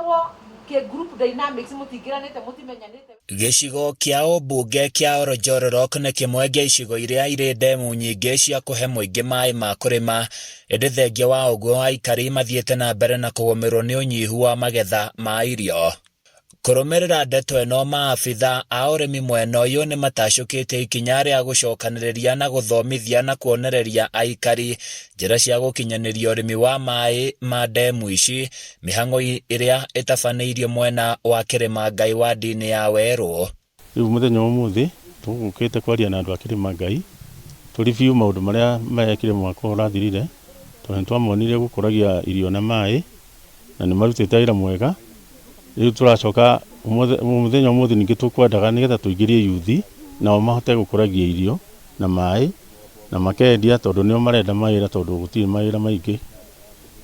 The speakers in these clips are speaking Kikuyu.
Mũngĩkorwo kĩ group dynamics mũtingĩranĩte mũtimenyanĩte. Gĩcigo kĩa ũmbunge kĩa Oljororok nĩ kĩmwe gĩa icigo iria irĩ ndemu nyingĩ cia kũhe mũingĩ maĩ ma kũrĩma, ĩndĩ thengia wa ũguo aikari mathiĩte na mbere na kũgũmĩrwo nĩ ũnyihu wa magetha ma irio. Kũrũmĩrĩra ndeto ĩno maabitha a ũrĩmi mwena ũyũ nĩmatacũkĩtie ikinya rĩa gũcokanĩrĩria na gũthomithia na kuonereria aikari njĩra cia gũkinyanĩria ũrĩmi wa maĩ ma ndemu ici mĩhang'o ĩrĩa ĩtabanĩirio mwena wa Kĩrĩma Ngai wadi-inĩ ya Werũ. Rĩu mũthenya wa ũmũthĩ tũgũkĩte kwaria na andũ a Kĩrĩma Ngai tũ review maũndũ marĩa meekire mwaka ũrathirire tondũ nĩ twamonire gũkũragia irio na maĩ na nĩ marutĩte wĩra mwega. Rĩu tũracoka mũthenya wa ũmũthĩ ningĩ tũkwendaga nĩgetha tũingĩrie yuthi nao mahote gũkũragia irio na maĩ na makendia tondũ nĩo marenda mawĩra tondũ gũtirĩ mawĩra maingĩ.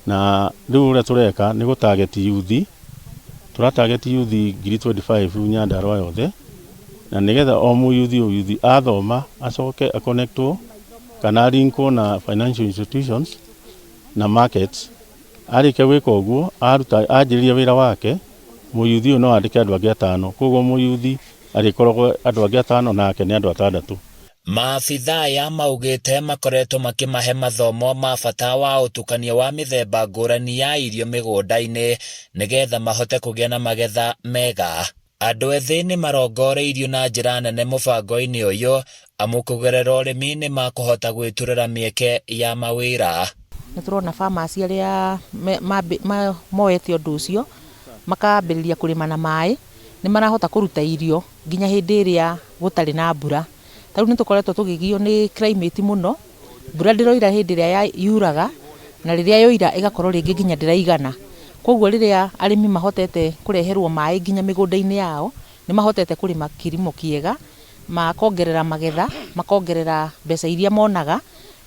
Na rĩu ũrĩa tũreka nĩ gũ target yuthi, tũra target yuthi 25,000 Nyandarua yothe, na nĩgetha o mũyuthi o yuthi athoma acoke a connect wo kana a link wo na financial institutions na markets. Arĩkia gwĩka ũguo, aruta anjĩrĩria wĩra wake, mũyuthi ũyũ no andĩke andũ angĩ atano, koguo mũyuthi arĩkoragwo andũ angĩ atano nake nĩ andũ atandatũ. Maabitha aya maugĩte makoretwo makĩmahe mathomo ma bata wa ũtukania wa mĩthemba ngũrani ya irio mĩgũnda-inĩ nĩgetha mahote kũgĩa na magetha mega. Andũ ethĩ nĩ marongoreirio na njĩra nene mũbango-inĩ ũyũ amu kũgerera ũrĩmi nĩ makũhota gwĩturĩra mĩeke ya mawĩra. Nĩ tũrona farmers arĩa moete ũndũ ũcio makambĩrĩria kũrĩma na maĩ, nĩ marahota kũruta irio nginya hĩndĩ ĩrĩa gũtarĩ na mbura. Ta rĩu nĩ tũkoretwo tũkĩgio nĩ climate mũno, mbura ndĩroira hĩndĩ ĩrĩa yuraga, na rĩrĩa yoira ĩgakorwo rĩngĩ nginya ndĩraigana. Koguo rĩrĩa arĩmi mahotete kũreherwo maĩ nginya mĩgũnda-inĩ yao, nĩ mahotete kũrĩma kilimo kĩega, makongerera magetha, makongerera mbeca iria monaga,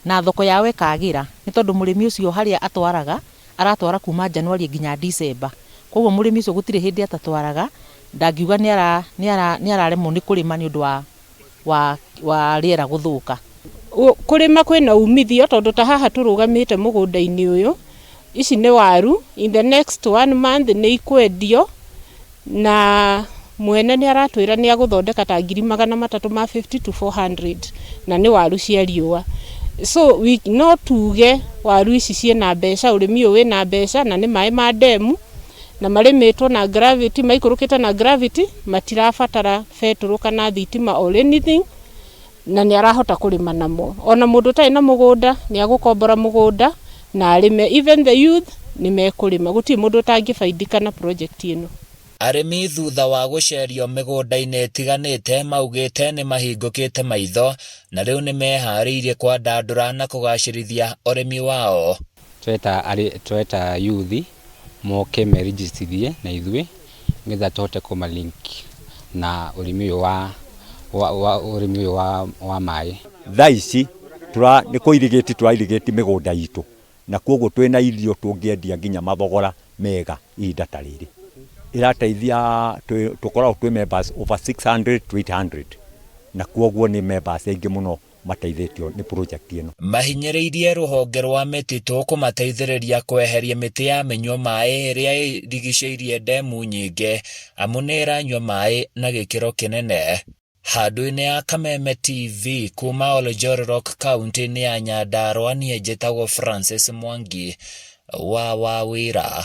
na thoko yao ĩkagĩra. Nĩ tondũ mũrĩmi ũcio harĩa atwaraga, aratwara kuma January nginya December. Koguo mũrĩmi ũcio gũtirĩ hĩndĩ atatwaraga, ndangiuga nĩ araremwo nĩ kũrĩma nĩ ũndũ wa rĩera gũthũka. Kũrĩma kwĩna umithio tondũ ta haha tũrũgamĩte mũgũnda-inĩ ũyũ, ici nĩ waru, in the next one month nĩ ikwendio na mwene nĩ aratwĩra nĩ agũthondeka ta 350,000 to 400 na nĩ waru cia riũa. So we, no tuge waru ici ciĩna mbeca, ũrĩmi ũyũ wĩna mbeca na nĩ maĩ ma ndemu na marĩmĩtwo na gravity, maikũrũkĩte na gravity, matirabatara betũrũ kana thitima or anything, na nĩ arahota kũrĩma namo. Ona mũndũ ũtarĩ na mũgũnda nĩ agũkombora mũgũnda na arĩme. Even the youth nĩ mekũrĩma, gũtirĩ mũndũ ũtangĩbaidika na project ĩno. Arĩmi thutha wa gũcerio mĩgũnda-inĩ ĩtiganĩte maugĩte nĩ mahingũkĩte maitho na rĩu nĩ meharĩirie kwandandũra na kũgacĩrithia ũrĩmi wao. Tweta youth moke merigicithie na ithuĩ nĩgetha tũhote kũma link na ũrĩmi ũyũ wa ũrĩmi ũyũ wa maĩ. Thaa ici nĩ kũ irrigate tũra irrigate mĩgũnda itũ na koguo twĩna irio tũngĩendia nginya mathogora mega ihinda ta rĩrĩ. Ĩrateithia tũkoragwo twĩ members over 600 to 800 na koguo nĩ members aingĩ mũno mateithĩtio nĩ project ĩno. Mahinyĩrĩirie rũhonge rwa mĩtitũ kũmateithĩrĩria kweheria mĩtĩ ya mĩnyua maĩ ĩrĩa ĩrigicĩirie ndemu nyingĩ amu nĩ ĩranyua maĩ na gĩkĩro kĩnene. Handũ-inĩ ya Kameme TV kuma Oljororok kaunti-inĩ ya Nyandarua niĩ njĩtagwo Francis Mwangi wa Wawĩra.